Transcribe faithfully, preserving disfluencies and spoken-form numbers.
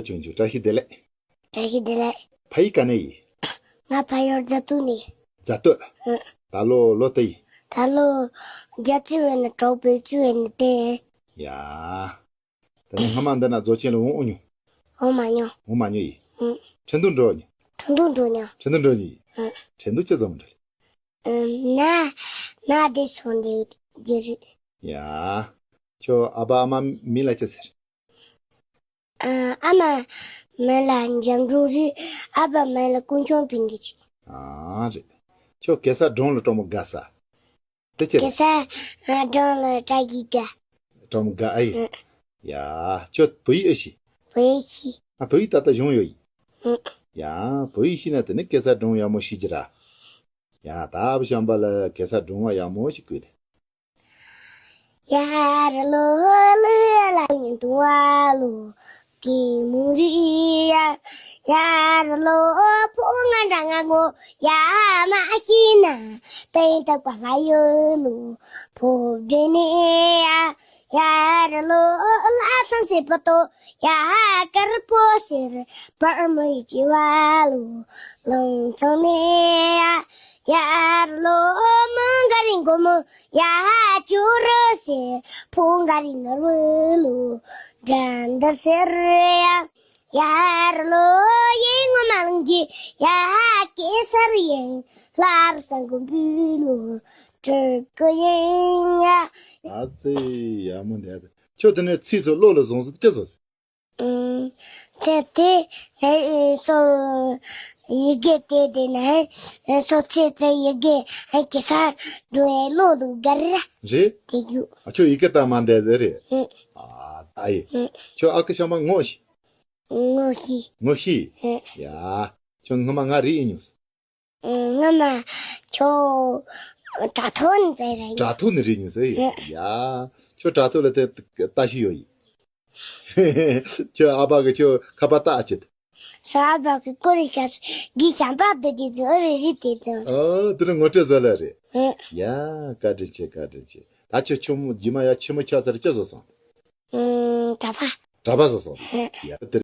ཆུང་ཆུང་བཀྲ་ཤིས་བདེ་ལེགས། བཀྲ་ཤིས་བདེ་ལེགས། ཕ་ཡུལ་ག་ནས་ཡིན། ང་ཕ་ཡུལ་རྫ་སྟོད་ནས། རྫ་སྟོད། ཨ། ད་ལོ་ལོ་དུ་ཡིན། ད་ལོ་བརྒྱད་ཅུ་བས་ན་དྲུག་བརྒྱད་ཅུ་བས་ན་བདུན། ཡ། ད་ནི་སྔ་མ་འདི་ན་རྫོགས་ཆེན་ལ་འོང་འོང་མྱོང་། འོང་མ་མྱོང་། འོང་མ་མྱོང་ཡིན། ཨ། ཁྲིན་ཏུའུ་འགྲོ་མྱོང་། ཁྲིན་ཏུའུ་འགྲོ་མྱོང་། ཁྲིན་ཏུའུ་འགྲོ་མྱོང་ཡིན། ཨ། ཁྲིན་ཏུའུ་ཅི་ཙམ་འགྲོ། ཨ། ན་ན་དེ་སོང་དེ་རྒྱུ་རེད། ཡ། ཁྱོད་ཨ་ཕ་ཨ་མ་མིང་ལ་ཅི་ཟེར། ཨ། ཨ་མ་མིང་ལ་འཇམ་སྒྲོན་རེད། ཨ་ཕ་མིང་ལ་ཀུན་སྐྱོང་ཕུན་སྐྱིད་རེད། ཨ་རེད། ཁྱོད་གེ་སར་སྒྲུང་ལ་གྲོགས་མོ་དགའ་ས། དེ་ཅི་རེད། གེ་སར་སྒྲུང་ལ་བཀྲ་ཤིས་དགའ། གྲོགས་མོ་དགའ་ཨེ་ཡིན། ཨ། ཡ། ཁྱོད་བོད་ཡིག་ཨེ་ཤེས། བོད་ཡིག་ཤེས། ཨ། བོད་ཡིག་ད་ལྟ་སྦྱོང་ཡོད་ཡིན། ཨ། ཡ། བོད་ཡིག་ཤེས་ན་དེ་ནི་གེ་སར་སྒྲུང་ཡག་མོ་ཤེས་ཀྱི་ར། ཡ། ད་ཨ་ཕ་བྱམས་པ་ལ་གེ་སར་སྒྲུང་བ་ཡག་མོ་ཞིག་བཀོད་དེ། ཡར་ལོ་ལི་ལ་ཉིན་དུ་བ་ལོ། གི་མུ་རི་ཡ། ཡར་ལོ་ཕོ་ང་འདྲ་ང་ངོ་ཡ་མ་ཤི་ན། ཏེ་ཏག་པ་ལ་ཡོད་ལོ། ཕོ་བྲེ་ནི་ཡ། ཡར་ལོ་ལ་ཚང་སེ་པ་ཏོ། ཡ་ཀར་པོ་སེར་པར་མི་ཅི་བ་ལོ། ལང་ཚང་ནི་ཡ། ཡར་ལོ་མི་འགའ་རིང་གོ་མོ། ཡ་ཧ་ཅོ་རོ་སེ་ཕུ་འགའ་རི་ནོར་བུ་ལུ་འགྲན་ཟླ་སེར་ཡ། ཡར་ལོ་ཡེ་ངོ་མ་ལང་ཅི་ཡ་ཧ་ཀེ་སར་ཡེ་ལྷར་སང་གོ་བུ་ལུ་དྲུག་གི་ཡེ་ཡ། ཨ་ཙི་ཡ་མོ་འདས། ཁྱོད་དེ་ནས་ཚིག་ཚོ་བློ་ལ་བཟུང་ཟིག་ཅི་བཟོ་ཟིག་ཨུམ། ཁྱེད་དེ་ཨེ་ཨེ་སོ་ཡི་གེ་དེ་དེ་ན་ཨེ་སོ་ཚེ་ཚེ་ཡི་གེ་ཨེ་གེ་སར་འགྲོ་ཨེ་ལོ་ལུ་ག་རེ་རེད། དེ་ཡུ། ཨ་ཁྱོད་ཡི་གེ་ལྟ་མ་འདས་ཟེར་རེད། ཨུམ། ཨ་ཨ་ཡེ། ཨུམ། ཁྱོད་ཨ་ཁུ་ཤ་མ་ངོ་ཤེས། ངོ་ཤེས། ངོ་ཤེས། ཨུམ། ཡ། ཁྱོད་སྔོན་མ་ང་རེད་ཨེ་མྱོང་ཟེར། ཨུམ། སྔོན་མ་ཁྱོད་དྲ་ཐོག་ནས་ཟེར་རེད། དྲ་ཐོག་ནས་རེད་མྱོང་ཟེར་ཡ། ཨུམ། ཡ། ཁྱོད་དྲ་ཐོག་ལ་དེ་ལྟ་ཤེས་ཡོད་ཡིན། ཁྱོད་ཨ་ཕ་གི་ཁྱོད་ཁ་པར་བཏགས་ཅི། ས་ཨ་ཕ་གི་ཀོ་རི་ཤ་སི་གི་ཞང་པ་དུ་དེ་ཚོ་ཨ་རི་རི་དེ་ཚོ། ཨོ་དེ་ནི་ངོ་སྤྲོད་བཟོ་ལ་རེད། ཨེ། ཡ་བཀའ་དྲིན་ཆེ་བཀའ་དྲིན་ཆེ། ད་ཁྱོད་ཆུང་མོ་རྗེས་མ་ཡ་ཆེན་མོ་ཆགས་ཚར་ཅི་བཟོ་སོང་། ཨེ། གྲྭ་པ། གྲྭ་པ་བཟོ་སོང་། ཨེ། ཡ་དེ།